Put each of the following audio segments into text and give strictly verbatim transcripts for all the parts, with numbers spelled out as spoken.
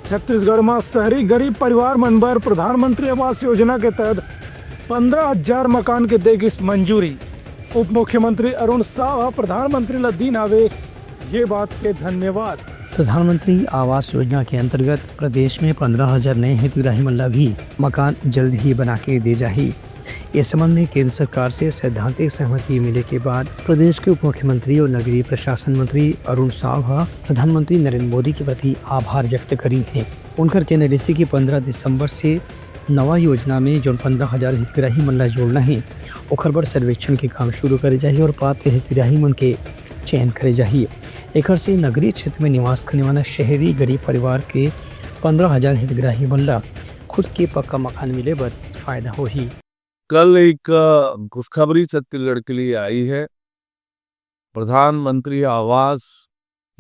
छत्तीसगढ़ म शहरी गरीब परिवार मन बर प्रधानमंत्री आवास योजना के तहत पंद्रह हजार मकान के दे गिस मंजूरी। उप मुख्यमंत्री अरुण साव ह प्रधानमंत्री ल दीन हावे ये बात के धन्यवाद। प्रधानमंत्री आवास योजना के अंतर्गत प्रदेश में पंद्रह हजार नए हितग्राही मन ला भी मकान जल्द ही बना के दे जाही। इस संबंध में केंद्र सरकार से सैद्धांतिक सहमति मिले के बाद प्रदेश के उप मुख्यमंत्री और नगरीय प्रशासन मंत्री अरुण साव ह प्रधानमंत्री नरेंद्र मोदी के प्रति आभार व्यक्त करीन हे। उनकर कहना रिहिसे कि पंद्रह दिसंबर से नवा योजना में जौन पंद्रह हजार हितग्राही मन ला जोड़ना हे, ओखर बर सर्वेक्षण के काम शुरू करे जाही और पात्र हितग्राही मन के चयन करे जाही। एखर से नगरीय क्षेत्र में निवास करने वाला शहरी गरीब परिवार के पंद्रह हजार हितग्राही मन ला खुद के पक्का मकान मिले बर फायदा होही। कल एक, अ, खुशखबरी छत्तीसगढ़ के लिए आई है। प्रधानमंत्री आवास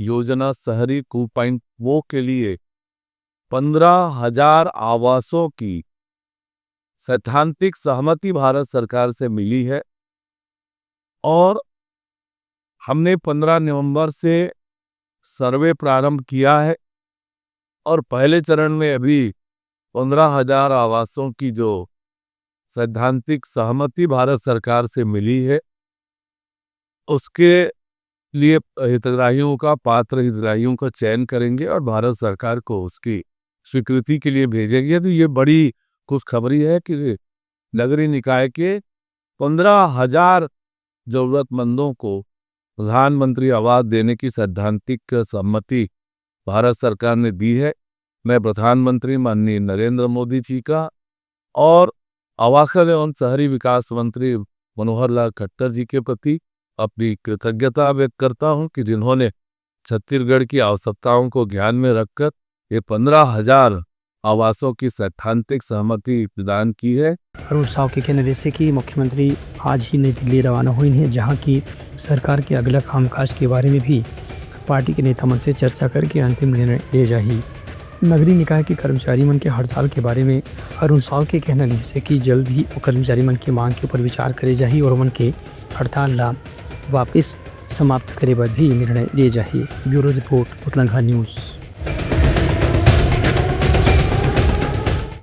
योजना शहरी टू पॉइंट ओ के लिए पंद्रह हजार आवासों की सैद्धांतिक सहमति भारत सरकार से मिली है और हमने पंद्रह नवंबर से सर्वे प्रारंभ किया है और पहले चरण में अभी पंद्रह हजार आवासों की जो सैद्धांतिक सहमति भारत सरकार से मिली है, उसके लिए हितग्राहियों का, पात्र हितग्राहियों का चयन करेंगे और भारत सरकार को उसकी स्वीकृति के लिए भेजेंगे। तो ये बड़ी खुशखबरी है कि नगरीय निकाय के पंद्रह हजार जरूरतमंदों को प्रधानमंत्री आवास देने की सैद्धांतिक सहमति भारत सरकार ने दी है। मैं प्रधानमंत्री माननीय नरेंद्र मोदी जी का और आवासन एवं शहरी विकास मंत्री मनोहर लाल खट्टर जी के प्रति अपनी कृतज्ञता व्यक्त करता हूं कि जिन्होंने छत्तीसगढ़ की आवश्यकताओं को ध्यान में रखकर ये पंद्रह हजार आवासों की सैद्धांतिक सहमति प्रदान की है। अरुण साव के कहना रिहिसे कि मुख्यमंत्री आज ही नई दिल्ली रवाना होइन हे, जहां की सरकार के अगला कामकाज के बारे में भी पार्टी के नेता मन से चर्चा करके अंतिम निर्णय ले जाही। नगरीय निकाय के कर्मचारी मन के हड़ताल के बारे में अरुण साव के कहना रिहिसे कि जल्द ही वो कर्मचारी मन के मांग के ऊपर विचार करे जाही और ओमन के हड़ताल ला वापस समाप्त करे बर भी निर्णय ले जाही। Bureau report, Utlangha news.